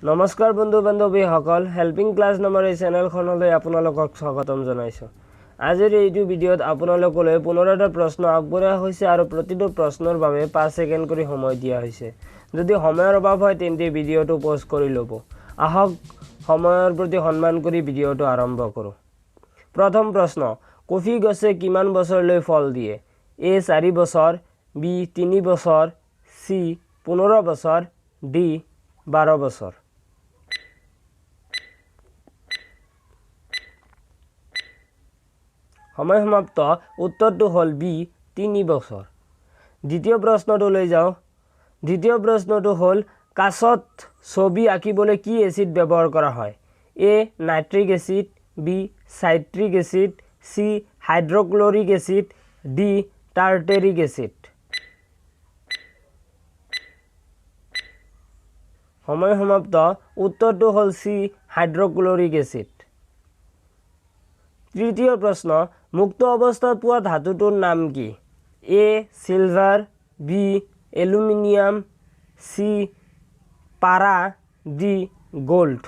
নমস্কাৰ বন্ধু বান্ধৱীসকল, helping class নামৰ এই চেনেলখনলৈ আপোনালোকক স্বাগতম জনাইছোঁ। আজিৰ এইটো ভিডিঅ'ত আপোনালোকলৈ 15টা প্ৰশ্ন আগবঢ়োৱা হৈছে আৰু প্ৰতিটো প্ৰশ্নৰ বাবে 5 ছেকেণ্ড কৰি সময় দিয়া হৈছে। যদি সময়ৰ অভাৱ হয় তেন্তে ভিডিঅ'টো প'জ কৰি ল'ব। আহক সময়ৰ প্ৰতি সন্মান কৰি ভিডিঅ'টো আৰম্ভ কৰোঁ। প্ৰথম প্ৰশ্ন, কফি গছে কিমান বছৰলৈ ফল দিয়ে? এ 4 বছৰ, বি 3 বছৰ, চি 15 বছৰ, ডি 12 বছৰ। সময় সমাপ্ত। উত্তৰটো হ'ল বি 3 বছৰ। দ্বিতীয় প্ৰশ্নটোলৈ যাওঁ। দ্বিতীয় প্ৰশ্নটো হ'ল, কাঁচত ছবি আঁকিবলৈ কি এচিড ব্যৱহাৰ কৰা হয়? A nitric acid, B citric acid, C hydrochloric acid, D tartaric acid. সময় সমাপ্ত। উত্তৰটো হ'ল চি হাইড্ৰক্লৰিক এচিড। তৃতীয় প্ৰশ্ন, মুক্ত অৱস্থাত পোৱা ধাতুটোৰ নাম কি? A silver, B aluminium, C পাৰা, ডি গোল্ড।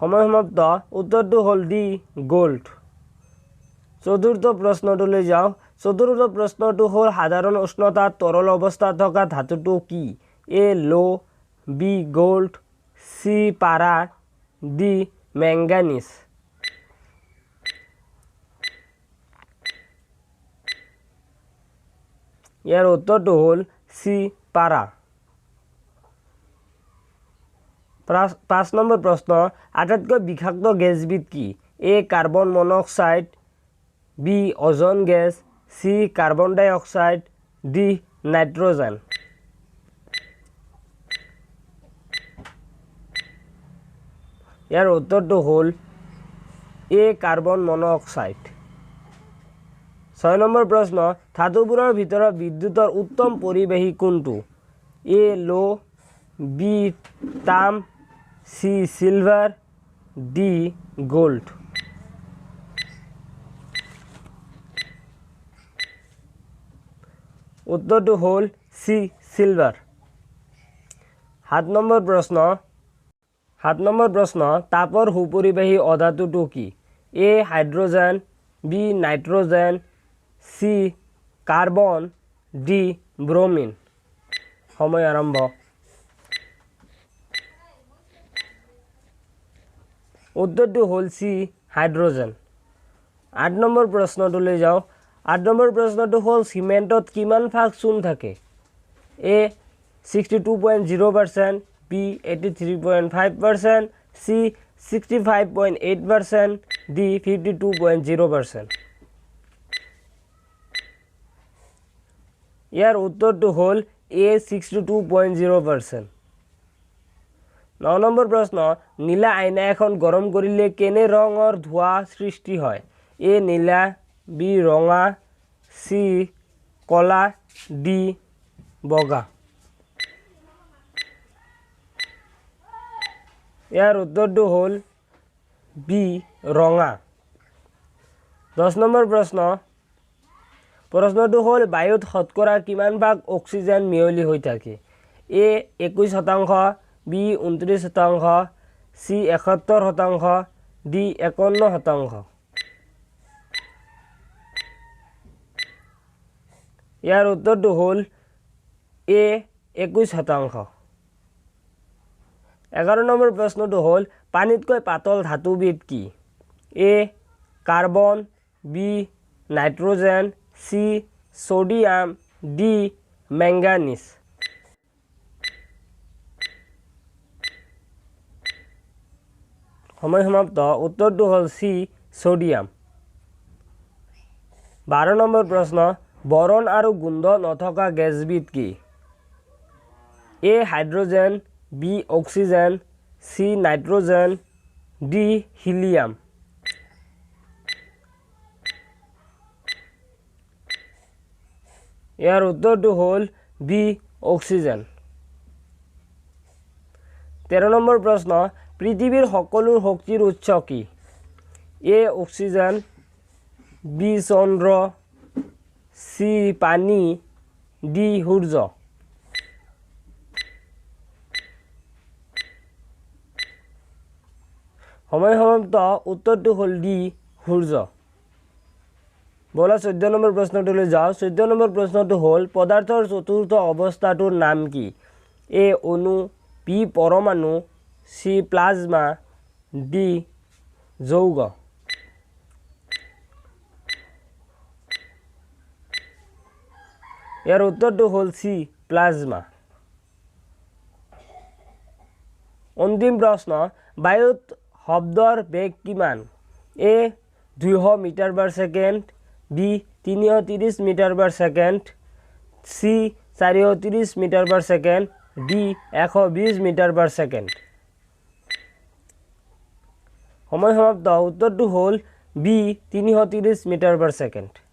সময় সমাপ্ত। উত্তৰটো হ'ল ডি গোল্ড। চতুৰ্থ প্ৰশ্নটোলৈ যাওঁ। চতুৰ্থ প্ৰশ্নটো হ'ল, সাধাৰণ উষ্ণতাত তৰল অৱস্থাত থকা ধাতুটো কি? এ লো, বি গোল্ড, চি পাৰা, ডি মেংগানিজ। ইয়াৰ উত্তৰটো হ'ল চি পাৰা। 5 নম্বৰ প্ৰশ্ন, আটাইতকৈ বিষাক্ত গেছবিধ কি? A carbon monoxide, B ozone gas, C carbon dioxide, D nitrogen. ইয়াৰ উত্তৰটো হ'ল এ কাৰ্বন মনোক্সাইড। 6 নম্বৰ প্ৰশ্ন, ধাতুবোৰৰ ভিতৰত বিদ্যুতৰ উত্তম পৰিবাহী কোনটো? এ লো, বি তাম, চি চিলভাৰ, ডি গোল্ড। উত্তৰটো হ'ল চি চিলভাৰ। 7 নম্বৰ প্ৰশ্ন, 7 নম্বৰ প্ৰশ্ন, তাপৰ সুপৰিবাহী অধাতুটো কি? A hydrogen, B nitrogen, C carbon, D bromine. সময় আৰম্ভ। উত্তৰটো হ'ল চি হাইড্ৰজেন। 8 নম্বৰ প্ৰশ্নটোলৈ যাওঁ। 8 নম্বৰ প্ৰশ্নটো হ'ল, চিমেণ্টত কিমান ভাগ চূণ থাকে? A 62.0%, B 83.5%, C 65.8%, D 52.0%। ইয়াৰ উত্তৰটো হ'ল এ 62.0%। 9 নম্বৰ প্ৰশ্ন, নীলা আইনা এখন গৰম কৰিলে কেনে ৰঙৰ ধোঁৱা সৃষ্টি হয়? এ নীলা, বি ৰঙা, চি কলা, ডি বগা। ইয়াৰ উত্তৰটো হ'ল বি ৰঙা। 10 নম্বৰ প্ৰশ্ন, প্ৰশ্নটো হ'ল, বায়ুত শতকৰা কিমান ভাগ অক্সিজেন মিহলি হৈ থাকে? এ 21%, বি 29%, চি 71%, ডি 51%। ইয়াৰ উত্তৰটো হ'ল এ 21%। 11 নম্বৰ প্ৰশ্নটো হ'ল, পানীতকৈ পাতল ধাতুবিধ কি? A carbon, B nitrogen, C sodium, D manganese. সময় সমাপ্ত। উত্তৰটো হ'ল চি ছ'ডিয়াম। 12 নম্বৰ প্ৰশ্ন, বৰণ আৰু গোন্ধ নথকা গেছবিধ কি? A hydrogen, B oxygen, C nitrogen, D helium. ইয়াৰ উত্তৰটো হ'ল বি অক্সিজেন। 13 নম্বৰ প্ৰশ্ন, পৃথিৱীৰ সকলো শক্তিৰ উৎস কি? এ অক্সিজেন, বি চন্দ্ৰ, চি পানী, ডি সূৰ্য। সময় সমাপ্ত। উত্তৰটো হ'ল ডি সূৰ্য। ব'লা 14 নম্বৰ প্ৰশ্নটোলৈ যাওঁ। 14 নম্বৰ প্ৰশ্নটো হ'ল পদাৰ্থৰ চতুৰ্থ অৱস্থাটোৰ নাম কি? এ অণু, বি পৰমাণু, চি প্লাজমা, ডি যৌগ। ইয়াৰ উত্তৰটো হ'ল চি প্লাজমা। অন্তিম প্ৰশ্ন, বায়ুত শব্দৰ বেগ কিমান? এ 200 metre per second, B 330 metre per second, C 430 metre per second, D 120 metre per second. সময় সমাপ্ত। উত্তৰটো হ'ল বি 330 মিটাৰ পাৰ ছেকেণ্ড।